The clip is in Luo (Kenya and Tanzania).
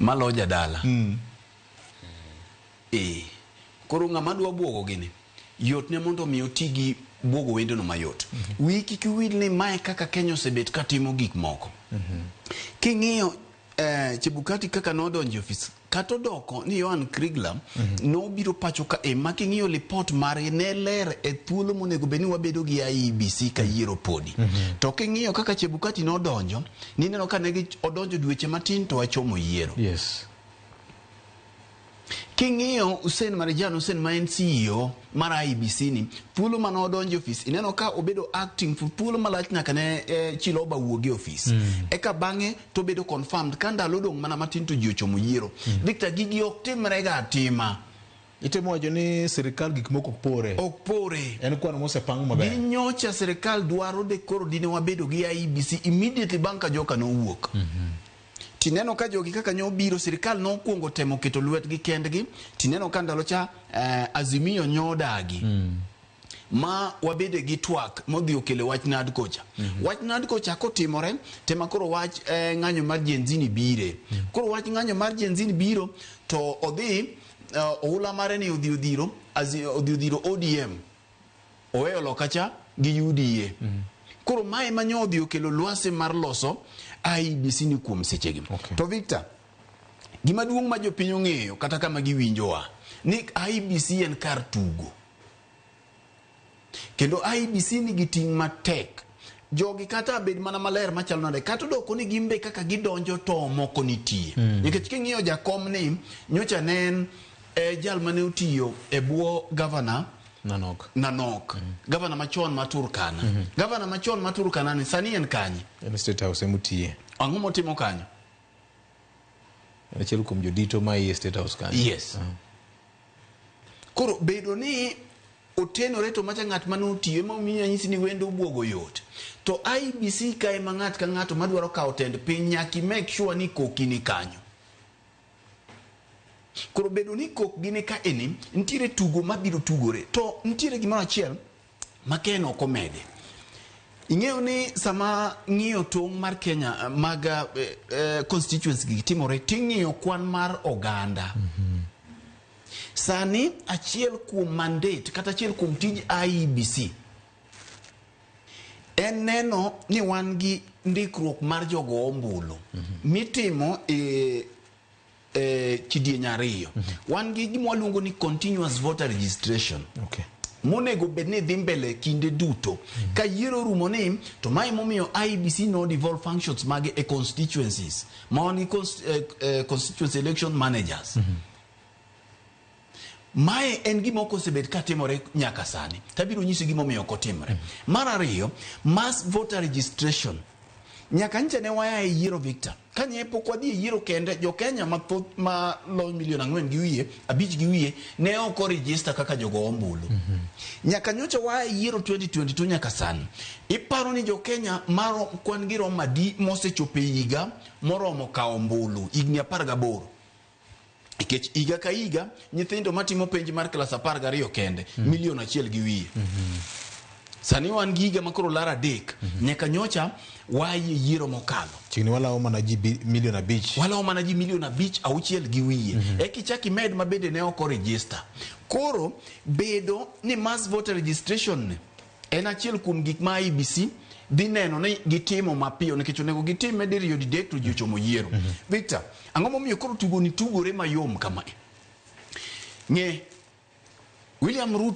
Malo jadala. Ee. Koro ng'ama dwa buogo gini, yot ne mondo mi oti gi buogo wendeno mayot. Wiyi kik wil ni mae kaka Kenya osebet ka timo gik moko. King'iyo Chebukati kaka nodonjo e ofis, kata odoko ni Yohan Kriegler nobiro pacho ka e ma king'iyo lipot mare ne ler e thuolo monego bed ni wabedo gi IEBC ka yiero podi. To king'iyo kaka Chebukati nodonjo, nineno ka ne odonjo dweche matin to wachomo yiero. King'iyo Hussein Marijan Hussein ma en CEO mar IEBC ni, thuolo mane odonjo e ofis, ineno ka obedo acting for thuolo malach nyaka ne Chiloba wuog e ofis. Eka bang'e to obedo confirmed ka ndalo odong' mana matin to ji ochomo yiero. Victor, gigi ok timre ga atima. Itemo wacho ni sirikal gik moko ok pore. Ok pore. En kwan mosepang maber. Gi nyocha sirikal dwaro de koro dine wabedo gi IEBC immediately bang' ka joka nowuok. Tineno ka jogi kaka nyo biro, sirikal nokwongo temo keto lwetgi kendgi. Tineno ka ndalo cha Azimio nyodagi. Ma wabede gi twak modhi okele wach NADCO cha. Wach NADCO cha kotimore, tema koro wach ng'anyo mar Gen Z ni bire. Koro wach ng'anyo mar Gen Z ni biro, to odhi oula mare ni odhi odhiro, odhi odhiro ODM. Oweyo loka cha gi UDA. Koro mae ma nyo odhi okelo lwasi mar loso IEBC ni kuom sechegi. To Victor, gima duong' ma jopiny ong'eyo kata kama giwinjowa ni IEBC en kar tugo. Kendo IEBC nigi ting' matek. Jogi kata bed mana maler machalo nade, kata odoko ni gin be kaka gidonjo to moko nitie. Nikech king'iyo jakom ni, nyocha ne en jal mane otiyo e bwo gavana Nanok. Nanok. Gavana machon ma Turkana. Gavana machon ma Turkana ni sani en kanye? En State House emotiye. Ang'o motimo kanyo? En achiel kuom jodito ma iye State House kanyo. Yes. Koro bedo ni otenore to macha ng'at mane otiyo ema omiyo anyisi ni wendo obuogo yot. To IEBC ka ema ng'at ka ng'ato madwaro kawo tend piny nyaka i make sure ni koki ni kanyo. Koro bedo ni kokgi ni ka eni, nitiere tugo mabiro tugore. To nitiere gimoro achiel ma Ken ok omede. Ing'eyo ni sama ng'iyo tong' mar Kenya mag constituency gi timore, ting'iyo kwan mar oganda. Sani achiel kuom mandate kata achiel kuom tij IEBC en neno ni wan gi ndikruok mar jogo ombulu mitimo e kidieny ariyo. Wan gi gima waluongo ni continuous voter registration. Monego bed ni dhi mbele kinde duto. Ka yiero orumo ni, to mae momiyo IEBC no devolve functions mage e constituencies. Ma wan gi constituency election managers. Mae en gima ok osebet ka timore nyaka sani. Tabiro nyisi gimomiyo ok otimre. Mar ariyo, mass voter registration. Nyaka ncha ne waya e yiero Victor. Kanye pok wadhi e yiero kende, jo Kenya mathoth ma loyo milion 4 gi wiye, 5 gi wiye, ne ok oregister kaka jogo ombulu. Nyaka nyocha waya e yiero 2022 nyaka sani. Iparo ni jo Kenya maro kwan gi romo adi mosechopo e higa moromo kawo ombulu, higni 18. Nikech higa ka higa nyithindo matimo penj mar klas 12 kende milion 1 gi wiye. Sani wan gi higa makoro lar 3 nyaka nyocha wayie yiero mokalo. Chiegni walawo mana ji milion 5. Walawo mana ji milion 5 6 gi wiye. Eka ichak imed ma bende ne ok oregister. Koro bedo ni mass voter registration ni en achiel kuom gik ma IEBC dhi neno ni gitimo mapiyo nikech onego gitime diriyo didek to ji ochomo yiero. Victor, ang'o momiyo koro tugo ni tugore mayom kamae? Ng'e William Ruto